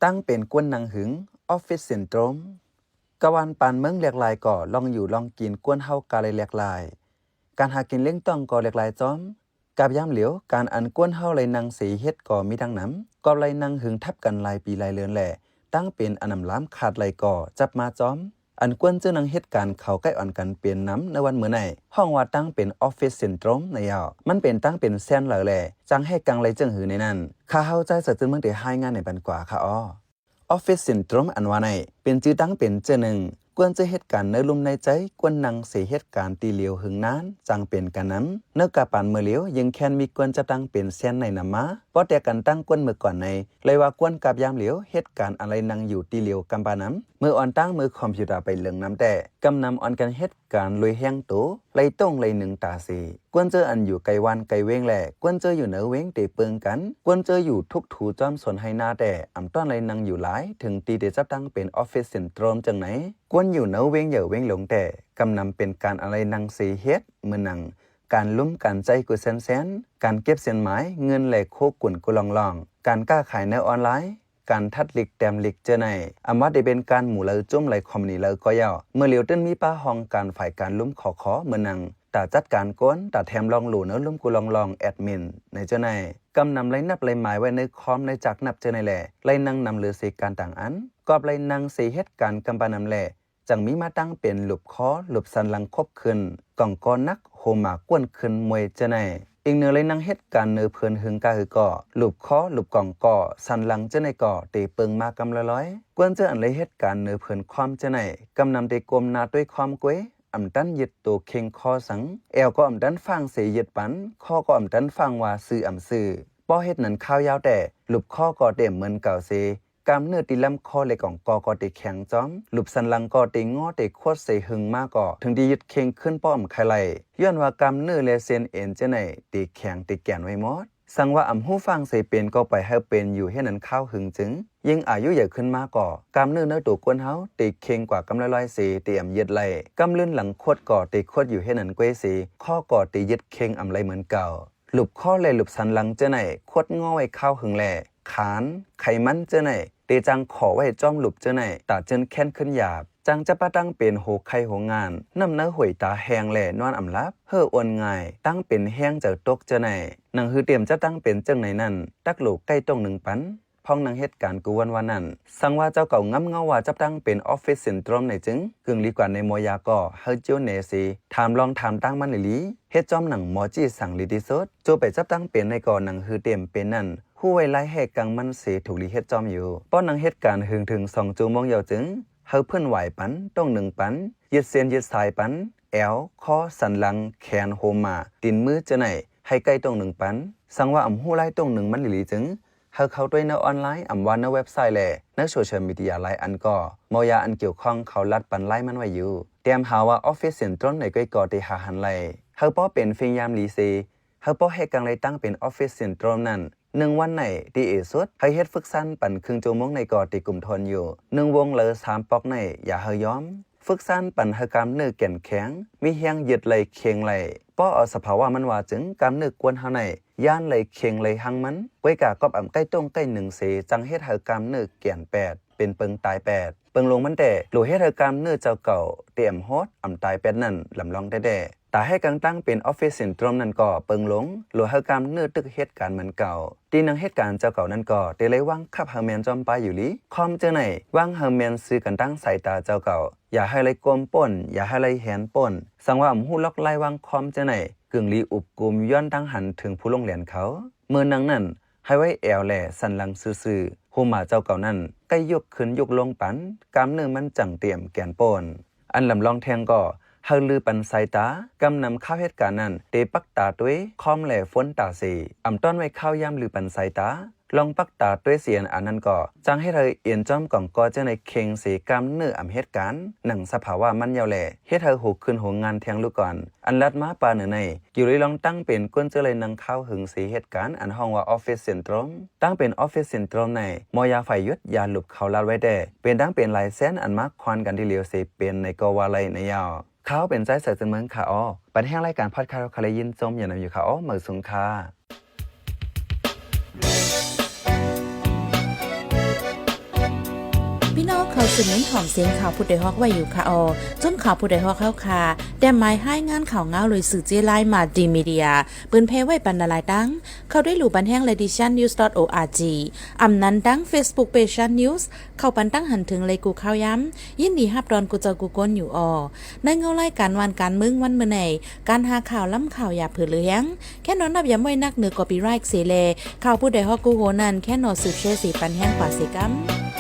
ຕັ້ງເປັນກວນນັ່ງຫຶງ ອອຟຟິດຊິນໂດຣມ. ກະວ່ານປານເມືອງຫຼາກຫຼາຍກໍ ລ່ອງຢູ່ລ່ອງກິນກວນເຮົາກະໄດ້ຫຼາກຫຼາຍ, ການຫາກິນລ້ຽງຕ້ອງກໍຫຼາກຫຼາຍຈ້ອມ. ກັບຍາມຫຼຽວ ການອັນກວນເຮົາໄດ້ນັ່ງເສເຮັດກໍມີດັ່ງນຳ, ກໍໄດ້ນັ່ງຫຶງທັບກັນຫຼາຍປີຫຼາຍເດືອນແລະ ຕັ້ງເປັນອັນນຳລາມຂາດໄດ້ກໍຈັບມາຈ້ອມ. ອັນກວນເຈີນັ່ງເຮັດການເຂົ້າໃກ້ອ່ອນກັນເປັນນຳໃນວັນມື້ໃນ ຮ້ອງວ່າຕັ້ງເປັນອອຟຟິດຊິນໂດຣມໃນເຍົາະ. ມັນເປັນຕັ້ງເປັນແຊນເລີແລ ຈັ່ງແຮກກັງໄດ້ເຊິ່ງຫືໃນນັ້ນ. ຂ້າເຮົາ ຈາຍສາຍເຈີນເມືອງ ໄດ້ຮາຍງານໃນບັນກວາຄ່າອໍ. ອອຟຟິດຊິນໂດຣມອັນວ່າໃນ ເປັນຈື່ຕັ້ງເປັນເຈີໜຶ່ງ ກວນເຈີເຮັດການໃນລຸ່ມໃນໃຈ ກວນນັ່ງເສເຮັດການຕີຫຼຽວຫຶງນານ ຈັ່ງເປັນການນຳ. ໃນກະປານເມື່ອຫຼຽວ ຍັງແຄ່ນມີກວນຈັບຕັ້ງເປັນແຊນໃນນຳມາ. ບໍ່ແຕກກັນຕັ້ງກວນເມື່ອກ່ອນໃນ ເລີຍວ່າກວນກັບຍາມຫຼຽວ ເຮັດການອາໄລນັ່ງຢູ່ຕີຫຼຽວກຳປານຳ. ເມື່ອອ່ອນຕັ້ງມືຄອມພິວເຕີໄປເລີງນຳແຕ່ ກຳນຳອ່ອນກັນເຮັດການລວຍແຮງໂຕ ໄລ່ຕົງໄລ່ໜຶງຕາເສ. ກວນເຈີອັນຢູ່ໄກວານໄກເວງແລ ກວນເຈີຢູ່ເນີເວງເຕເປິງກັນ. ກວນເຈີຢູ່ທຸກຖູຈອມສວນໄຮ່ນາແຕ່ ອຳຕ້ອນໄລ່ນັ່ງຢູ່ຫຼາຍ ເຖິງຕີເຕຈັບຕັ້ງເປັນອອຟຟິດຊິນໂດຣມຈັ່ງໃນ. ກວນຢູ່ເນີເວງໃຫຍ່ເວງຫຼວງແຕ່ ກຳນຳເປັນການອາໄລນັ່ງເສເຮັດ ເໝືອນໜັງ ການລຸມການໃຈກູແຊນໆ, ການເກັບເສນໝາຍເງິນແລໂຄກຸນກູລອງໆ, ການຄ້າຂາຍໃນອອນລາຍ, ການທັດລິກແຕ້ມລິກເຈີໃນ ອຳວ່າໄດ້ເປັນການໝູ່ເລີຈຸ້ມໄລຄອມພານີເລີກໍເຍົາະ. ເມື່ອຫຼຽວຕື່ນມີປາຫ້ອງການຝ່າຍການລຸມຂໍຂໍ ເໝືອນໜັງ ຕາຈັດການໂກນ, ຕາແຖມລອງຫຼູໃນລຸ່ມກູລອງໆ, ແອດມິນ ໃນເຈີໃນ. ກຳນຳໄລ່ນັບໄລ່ໝາຍໄວ້ໃນຄອມໃນຈັກນັບເຈີໃນແລ ໄລ່ນັ່ງນຳເລີເສການຕ່າງອັນ ກອບໄລ່ນັ່ງເສເຮັດການກຳປານຳແລ ຈັ່ງມີມາຕັ້ງເປັນຫຼຸບຄໍ, ຫຼຸບສັນຫຼັງຄົບຂຶ້ນ, ກອງກໍໜັກ, ໂຮມາກວນຂຶ້ນມວຍເຈີໃນ. ອີງເໜືອໄລ່ນັ່ງເຮັດການເນີເພີນຫຶງກະຫືອກໍ ຫຼຸບຄໍ, ຫຼຸບກອງກໍ, ສັນຫຼັງເຈີໃນກໍເຕເປິງມາກຳລອຍໆ. ກວນເຈີອັນໄລ່ເຮັດການເນີເພີນຄອມເຈີໃນ ກຳນຳເຕກົ້ມໜ້າຕົວຄອມກວຍ, ອຳຕັນຍຶດໂຕເຄັ່ງຄໍສັງ, ແອວກໍອຳຕັນຟາງເສຍຶດປັນ, ຄໍກໍອຳຕັນຟາງວ່າຊື່ອຳຊື່. ບໍ່ເຮັດນັ້ນຄາວຍາວແຕ່ ຫຼຸບຄໍກໍເຕເໝືອນເກົ່າເສ ກາມເນື້ອທີ່ລຳຄໍແລະກອງກໍກໍເຕແຂງຈ້ອມ, ຫຼຸບສັນຫຼັງກໍເຕງໍເຕຂວດເສ ຫຶງມາກໍເຖິງໄດ້ຍຶດເຄັ່ງຂຶ້ນ ບໍ່ອຳຄາຍໄລ່ ຍ້ອນວ່າກາມເນື້ອແລະເສັ້ນເອັນເຈີໃນເຕແຂງເຕແກ່ນໄວ້ໝົດ. ສັງວ່າອຳຮູ້ຟາງເສເປັນກໍປ່ອຍໃຫ້ເປັນຢູ່ເຮັດນັ້ນຄາວຫຶງຈຶ່ງ, ຍິ່ງອາຍຸໃຫຍ່ຂຶ້ນມາກໍ ກາມເນື້ອໃນໂຕຄົນເຮົາເຕເຄັ່ງກວ່າກຳລອຍໆເສ ເຕອຳຍຶດໄລ່. ກຳລື່ນຫຼັງຂວດກໍເຕຂວດຢູ່ເຮັດນັ້ນເກວຍເສ, ຄໍກໍເຕຍຶດເຄັ່ງອຳໄລ່ເໝືອນເກົ່າ. ຫຼຸບຄໍແລະຫຼຸບສັນຫຼັງເຈີໃນ ຂວດງໍໄວ້ຄາວຫຶງແລ ຂານ ໄຂມັນເຈີໃນ ເຕຈັ່ງຂໍໄວ້ຈ້ອມຫຼຸບເຈີໃນ ຕາເຈີນແຄ້ນຂຶ້ນຢາບ ຈັ່ງຈະປະຕັ້ງເປັນໂຮໄຂ້ໂຮງານ ນ້ຳໃນຫວຍຕາແຫ້ງແລນອນອຳຫຼັບ ເຫີ່ອົນງ່າຍ ຕັ້ງເປັນແຮງໃຈຕົກເຈີໃນ. ໜັງຫືເຕມຈະຕັ້ງເປັນເຈີໃນນັ້ນ ຕັກໂຫຼໃກ້ຕົງໜຶ່ງປັນ ພ້ອງນັ່ງເຮັດການກູວັນວ່ານັ້ນ. ສັງວ່າເຈົ້າເກົ່າງຳເງົາວ່າຈັບຕັ້ງເປັນອອຟຟິດຊິນໂດຣມໃນຈຶ່ງ ກຶ່ງລີກວ່າໃນໝໍຢາກໍ ເຮົາຈິ້ວແນເສ ຖາມລອງຖາມຕັ້ງມັນອີ່ຫຼີ ເຮັດຈ້ອມໜັງໝໍຈີ່ສັງລີທີ່ສຸດ. ໂຈໄປຈັບຕັ້ງເປັນໃນກໍໜັງຫືເຕມເປັນນັ້ນ ຮູ້ໄວ້ລາຍແຮກກັງມັນເສ ຖືກລີເຮັດຈ້ອມຢູ່. ປ້ອນນັ່ງເຮັດການຫຶງເຖິງສອງຊົ່ວໂມງເຍົາຈຶ່ງ ເຮົາເພິ່ນຫວາຍປັນ ຕົງໜຶ່ງປັນ ຍຶດເສັ້ນຍຶດສາຍປັນ ແອວ ຄໍ ສັນຫຼັງ ແຂນ ໂຮມາ ຕີນມືເຈີໃນ ໃຫ້ໃກ້ຕົງໜຶ່ງປັນ. ສັງວ່າອຳຮູ້ລາຍຕົງໜຶ່ງມັນອີ່ຫຼີຈຶ່ງ ເຮົາເຂົ້າຕົວໃນອອນລາຍ ອຳວ່າໃນເວັບໄຊ ແລະ ໃນໂຊຊຽວມີເດຍຫຼາຍອັນກໍ ໝໍຢາອັນກ່ຽວຂ້ອງເຂົາລັດປັນລາຍມັນໄວ້ຢູ່. ແຕ່ມຫາວ່າອອຟຟິດຊິນໂດຣມໃນກ້ອຍກໍໄດ້ຫາຫັນໄລ່ ເຮົາປໍເປັນເຟງຍາມລີເສ ເຮົາປໍແຮກກັງໄລ່ຕັ້ງເປັນອອຟຟິດຊິນໂດຣມນັ້ນ ໜຶ່ງວັນໃນ ດີເອສຸດ ໃຫ້ເຮັດຝຶກສານປັນເຄິ່ງຊົ່ວໂມງໃນກໍໄດ້ກຸມທົນຢູ່ ໜຶ່ງວົງເລີສາມປອກໃນ ຢ່າໃຫ້ຍອມ ຝຶກສານປັນໃຫ້ກາມເນື້ອແກ່ນແຂງ ມີແຮງຍຶດໄລ່ເຄັ່ງໄລ່ ປໍເອົາສະພາວະມັນວ່າຈຶ່ງ ກາມເນື້ອກວນເຮົາໃນ ຢ້ານໄລ່ເຄັ່ງໄລ່ຮັງມັນ ກວຍກາກອບອຳໃກ້ຕົງໃກ້ໜຶ່ງເສ ຈັ່ງເຮັດໃຫ້ກາມເນື້ອແກ່ນແປດ ເປັນເປິງຕາຍແປດ ເປິງລົງມັນແຕ່ ໂຫຼເຮັດໃຫ້ກາມເນື້ອເຈົ້າເກົ່າ ເຕອຳໂຫດ ອຳຕາຍແປດນັ້ນ ລຳລອງແທ້ໆ. ຕາໃຫ້ກາງຕັ້ງເປັນອອຟຟິດຊິນໂດຣມນັ້ນກໍເປິງລົງ ໂຫຼໃຫ້ກາມເນື້ອຕຶກເຮັດການເໝືອນເກົ່າ. ທີ່ນັ່ງເຮັດການເຈົ້າເກົ່ານັ້ນກໍໄດ້ໄລ່ວາງຄັບໃຫ້ແມ່ນຈ້ອມປາຍຢູ່ລີ ຄອມເຈີໃນ ວາງໃຫ້ແມ່ນຊື່ກັນຕັ້ງສາຍຕາເຈົ້າເກົ່າ ຢ່າໃຫ້ໄລ່ກົ້ມປົ້ນ ຢ່າໃຫ້ໄລ່ແຮນປົ້ນ. ສັງວ່າອຳຮູ້ລັອກລາຍວາງຄອມເຈີໃນ ກຶ່ງລີອຸບກຸມຍ້ອນຕັ້ງຫັນເຖິງຜູ້ລົງແລນເຂົາ. ເມື່ອນັ່ງນັ້ນ ໃຫ້ໄວ້ແອວແລະສັນຫຼັງຊື່ໆ ໂຮມາເຈົ້າເກົ່ານັ້ນ ໃກ້ຍົກຂຶ້ນຍົກລົງປັນ ກາມເນື້ອມັນຈັ່ງຕຽມແກ່ນປົ້ນ. ອັນລຳລອງແທ່ງກໍ ໃຫ້ລືປັນສາຍຕາ ກຳນຳຄາວເຮັດການນັ້ນ ເຕປັກຕາຕົວຄອມແລະຝົນຕາເສ ອຳຕ້ອນໄວ້ຄາວຍາມລືປັນສາຍຕາ ລອງປັກຕາຕົວສຽນອັນນັ້ນກໍ ຈັ່ງເຮັດໃຫ້ເອັນຈ້ອມກອງກໍເຈີໃນເຄັ່ງເສ ກາມເນື້ອອຳເຮັດການ ໜັງສະພາວະມັນເຍົາແລ ເຮັດໃຫ້ໂຫຂຶ້ນໂຫງານແທ່ງລູກກ່ອນ. ອັນລັດມາປາເໜືອໃນ ກິວໄດ້ລອງຕັ້ງເປັນກວນເຈີໄລ່ນັ່ງຄາວຫຶງເສເຮັດການ ອັນຮ້ອງວ່າອອຟຟິດຊິນໂດຣມ. ຕັ້ງເປັນອອຟຟິດຊິນໂດຣມໃນ ໝໍຢາຝ່າຍຢຸດຢາຫຼຸບເຂົາລັດໄວ້ແຕ່ ເປັນຕັ້ງເປັນຫຼາຍແສນອັນມາຄວນກັນທີ່ຫຼຽວເສເປັນໃນກໍວ່າໄລ່ໃນຍາວ. ຂ້າເປັນໃຈໃສເຕັນເມືອງຄ່າອໍ ບັນແຮງລາຍການພອດຄາສ ເຮົາຄະໄດ້ຍິນຊົມຢ່ານຳຢູ່ຄ່າອໍ ໝັກສຸງຄ່າ. ສຸນິນ ຫອມເຊງ ຂ່າວຜູ້ດອຍຮອກໄວ້ຢູ່ຄ່ະອໍ. ຈຸ້ມຂ່າວຜູ້ດອຍຮອກເຮົາຄ່ະ ແຕ້ມໝາຍຮາຍງານຂ່າວງາວໂດຍສື່ເຈ້ລາຍ Multimedia ເປີນແຜ່ໄວ້ປັນຫຼາຍໆຕັ້ງ. ເຂົ້າດ້ວຍຫຼູບັນແຮງ Ladies Chan News dot org ອຳນັ້ນຕັ້ງ Facebook Page Chan News ເຂົ້າປັນຕັ້ງຫັນເຖິງເລີຍກູ່ຂ່າວຍາມ. ຍິນດີຮັບດອນກູ່ເຈົ້າກູ່ຄົນຢູ່ອໍ. ໃນເງົາລາຍການຫວ່ານການເມືອງວັນມື້ໃນ ການຫາຂ່າວລ້ຳຂ່າວຢ່າເຜີເຫຼືອແຮງ ແຄ່ນອນນັບຢາມໄວ້ນັກເໜືອ copyright ເສແລ. ຂ່າວຜູ້ດອຍຮອກກູ່ໂຮນັ້ນ ແຄ່ນອນສືບແຊເສປັນແຮງກວ່າເສກຳ.